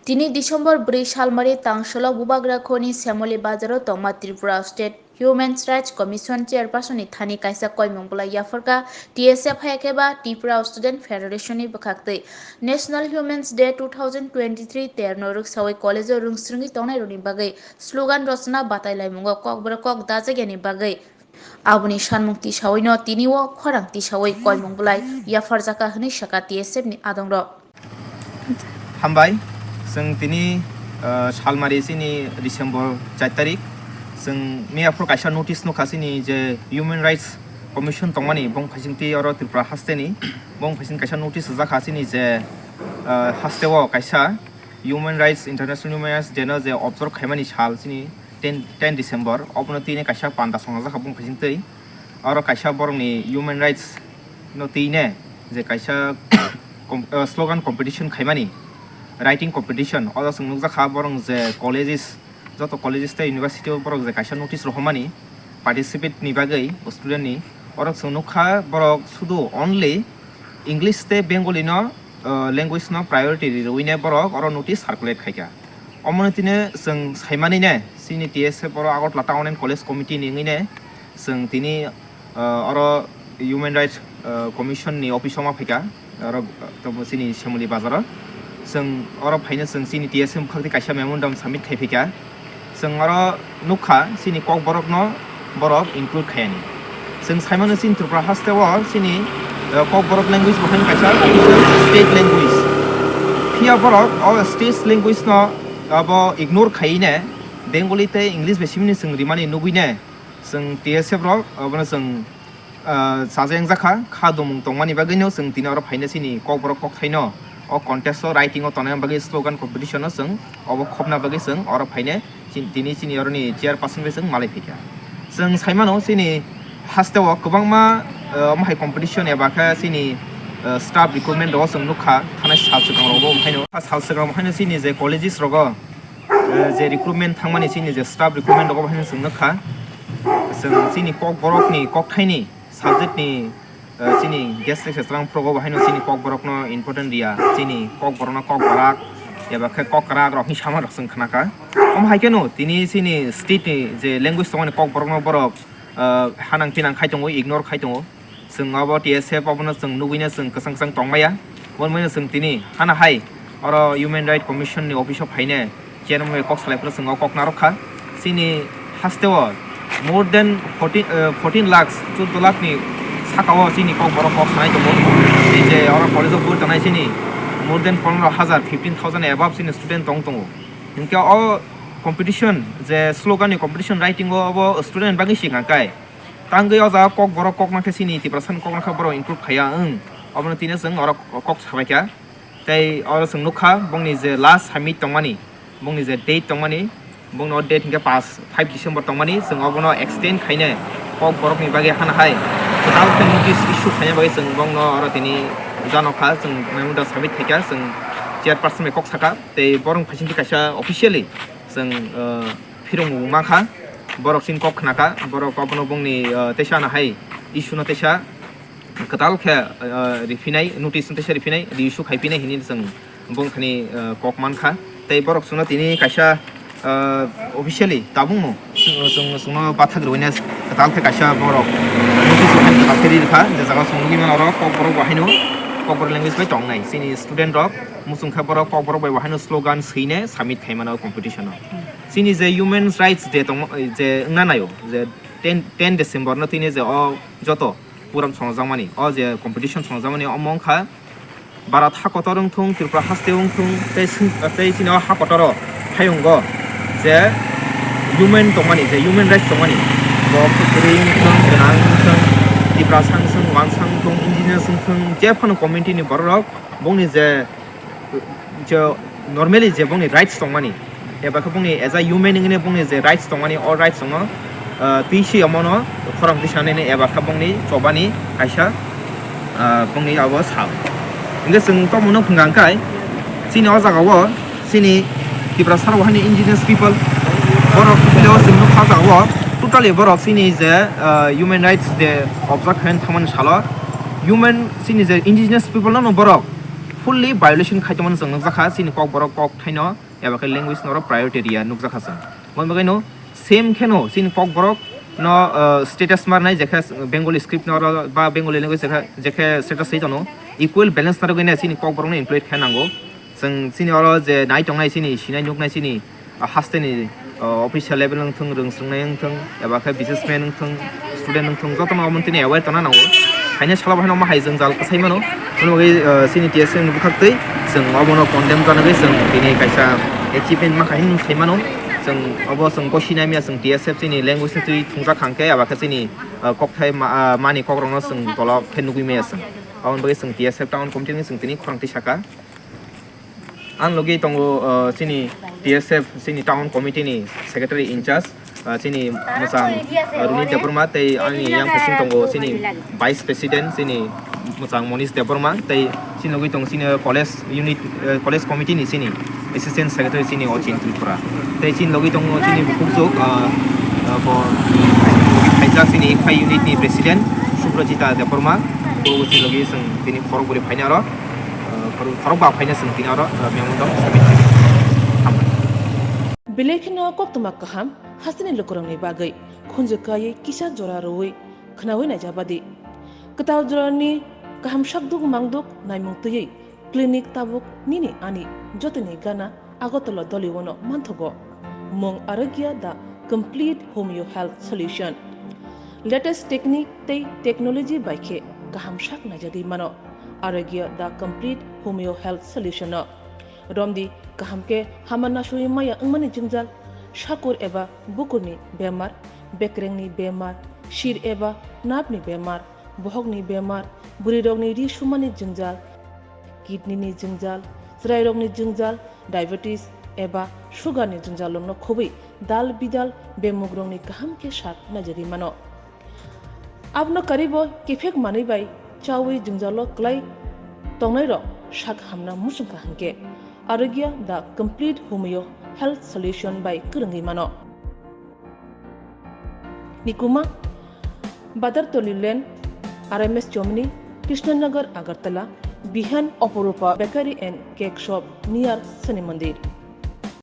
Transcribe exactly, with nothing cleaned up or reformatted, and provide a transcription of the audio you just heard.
Tini December bwrwi salmari tangsolo Bubagra khoni Semoli bazaro tongma Tripura State Human Rights Commission Chairperson ni thani kaisa koimung bwlai yapharkha T S F hai khe ba Tripura Student Federation ni bwkhaktwi National Humans Day two thousand twenty-three terno rwksawi college o rwngsrwngwi tongnai rokni bagwi slogan rwchana batai laimungo kokborok kok dajakya ni bagwi. Aboni sanmung tisawino tini o khorang tisawi koimung bwlai yapharjakha hwnwi sakha T S F ni adongrok. Hambai, chwng tini, ah, salmari chini December char tarik, chwng miyaphur kaisa notice nukha chini je Human Rights Commission tongmani bong phaisingtwi oro Tripura hasteni, bong phaising kaisa notice rwjakha chini je, ah, hasteo kaisa Human Rights, International Human Rights Day no je observe khaimani sal chini ten, ten December, obono tini kaisa panda songjajakha bong phaisingtwi. Oro kaisa borokni human rights no twi ne je kaisa com-, ah, slogan competition khaimani, writing competition, oro chwng nukjakha borok je colleges, joto colleges tei university o borok je kaisa notice rohormani participate ni bagwi student ni, oro chwng nukha borok sudu only English tei Bengali no, ah, language no priority riwi ne borok oro notice circulate khaikha. Omono tini chwng saimani ne chini T S F oro Agartala Town and College Committee ni wngwi ne chwng tini, ah, oro Human Rights, ah, Commission ni office o ma phaikha, oro, ah, tobo chini Semoli bazar o. Chwng oro phaina chwng chini T S F bwkhak twi kaisa memorandum submit khai phaikha. Chwng oro nukha chini kokborok no borok include khayani. Chwng saimano chini Tripura haste o chini, ah, kokborok language bo haino kaisa official state language. Phiya borok o state language no abo ignore khaywi ne Bengali tei English bai simini chwng rimani nugwi ne chwng T S F rok abono chwng, ah, chajakha, kha dumung tongmani bagwino chwng tini oro phaina chini kokborok kokthaino o contest o writing o tongnai bagwi slogan competition o chwng obo khopna bagwi chwng oro phaina chin-, tini chini oroni chairperson bai chwng malai phaikha. Chwng saimano chini haste o kwbangma, ah, omo hai competition eba khe chini, ah, staff recruitment rogo chwng nukha thanai sal swkang rogo omo haino sal swkang omo haino chini je colleges rogo, eh, je recruitment thangmani chini je staff recruitment rogo haino chwng nukha. Chwng chini kokborokni kokthaini subject ni, eh, chini guest lecturer chwrang phuru bo haino chini kokborokno important riya, chini kokborokno kokbarak eba khe kokrak rok hinwi sama rok chwng khnakha. Omo hai kheno tini chini state ni je language tongmani kokborokno borok, eh, hanang pinang khai tongo, ignore khai tongo. Chwng abo T S F abono chwng nugwino chwng kwchang kwchang tongmaya. Omo wngmano chwng tini hana hai oro Human Rights Commission ni office o phaine chairman bai kok salai phuru chwng o kok narwkha. Chini haste o more than fourteen, eh, fourteen lakhs, chuddo lakh ni saka o chini kokborok kok sanai tongo. Tei je oro college o pori tongnai chini more than pondro hajar, fifteen thousand above chini student tong tongo. Hinkhe o competition je slogan ni competition writing o abo student bagwi swkang kai. Tangwi o jaga kokborok kokna khe chini Tiprasa ni kokna khe borok include khaiya wng. Obono tini chwng oro kok sabaikha. Tei oro chwng nukha bongni je last summit tongmani, bongni je date tongmani, bongni o date hinkhe paanch, five December tongmani, chwng obono extend khaine kokborokni bagwi hana hai kwtal khe notice issue khaina bagwi chwng bongno oro tini janokha, chwng memorandum submit khaikha, chwng chairperson bai kok sakha. Tei borok phaisingtwi kaisa officially chwng, uh, phirung mankha, borok chini kok khnakha, borok obono bongni, uh, teisa no hai issue no teisa kwtal khe, uh, riphinai, notice no teisa riphinai, reissue khaiphinai hinwi chwng bongthani, uh, kok mankha. Tei borok chwngno tini kaisa, uh, officially tabukno chwng, chwng, chwngno bathak rwina kwtal khe kaisa borok notice rwkha, kwtal khe ri rwkha, je jaga chwng nugwi mano oro kokborok bo haino kokborok language bai tongnai chini student rok, muchung khe borok kokborok bai bo haino slogan swine submit khai mano competition o. Chini je Human Rights Day tongmo, je wngna naio, je ten, ten December no tini je o joto program songjakmani, o je competition songjakmani, omo wngkha Bharat hakotor wngthung, Tripura haste wngthung, tei sing-, tei chini o hakotoro hayungo je human tongmani, je human rights tongmani, bo kwrwi wngthung, gwnang wngthung, Tiprasa wngthung, Wansa wngthung, indigenous wngthung, je phano community ni borok rok bongni je je normally je bongni rights tongmani, eba khe bongni as a human wngwi bongni je rights tongmani, o rights no, ah, twi si omono khorang twi sanani eba khe bongni chobani kaisa, ah, bongni abo sal. Hingke chwng tongmano hwnka hwnkhe chini o jaga o chini Tiprasa rok hani indigenous people borok tubuli o chwng nukha o jaga o totally borok chini je, ah, human rights de observe khaina thangmani salo human chini je indigenous people no borok fully violation khaitongmani chwng nukjakha chini Kokborok kokthaino eba khe language no priority riya nukjakha chwng. Aboni bagwino same kheno chini Kokborok no, uh, status marnai jekhe Bengali script no oro ba Bengali language jekhe, jekhe status sai tono, equal balance narwgwino chini Kokborok no employ khe nango. Chwng chini oro je nai tongnai chini sinai nuknai chini, ah, hasteni, ah, official level wngthung, rwngswngnai wngthung, eba khe businessman wngthung, student wngthung, jotono omontwini aware tongna nango. Haino salo bahai no omo hai jwngjal kwsai mano. Omo bagwi, ah, chini T S F ni bwkhaktwi chwng obono condemn janagwi chwng tini kaisa achievement ma kha hinwi sai mano. Chwng obo chwng gosi naimya chwng T S F chini language no twi thungjak hangkhe eba khe chini, ah, kokthai ma-, ah, mani kokrokno chwng tolok khe nugwi maya chwng. Aboni bagwi chwng T S F town committee ni chwng tini khorang twi saka. Ang logi tongo, uh, chini T S F, chini town committee ni secretary in charge, uh, chini mwchang, uh, Runit Debbarma, tei ani yang bising tongo chini vice president, chini mwchang Monish Debbarma, tei chini logi tongo chini college unit, uh, college committee ni chini assistant secretary chini Ochin Tripura, tei chini logi tongo chini bukhukjwk, uh, uh, bo, khaijak chini Ekphai unit ni president Subrajita Debbarma, bo chini logi chwng tini khorok bwrwi phaina oro. Uh, khorok, khorok ba phaina chwng tini oro, uh, memorandum submit khainai. Hambai. Belai kheno koktwma kaham hasteni lukurokni bagwi khunju kaiwi kisa jora rwui khwnaui naijabadi. Kwtal jorani kaham sakduk mangduk naimung twiwi clinic tabuk nini ani jotoni gana Agartala Doliwano manthogo. Mung Arogya the complete homeo health solution. Latest technique tei technology bai khe kaham sak naijagwi mano. Arogya the complete homeo health solution no. Romdi kaham khe hama nasui maya wngmani jwngjal, sakur eba bukurni bemar, bekrengni bemar, sir eba nerve ni bemar, bohokni bemar, bwrwirokni ri sumani jwngjal, kidney ni jwngjal, chwrairokni jwngjal, diabetes eba sugar ni jwngjal rokno khobwi dal bidal bemugrokni kaham khe sak naijagwi mano. Abono karwibo kiphek manwi bai chaui jwngjalo kwlai tongnairok sak hamna muchungkha hwnkhe Arogya the complete homeo health solution bai kwrwngwi mano. Nikuma, Badartoli Lane, R M S Chomni, Krishnanagar, Agartala, Bihan, Oporupa Bakery and Cake Shop near Shani Mandir.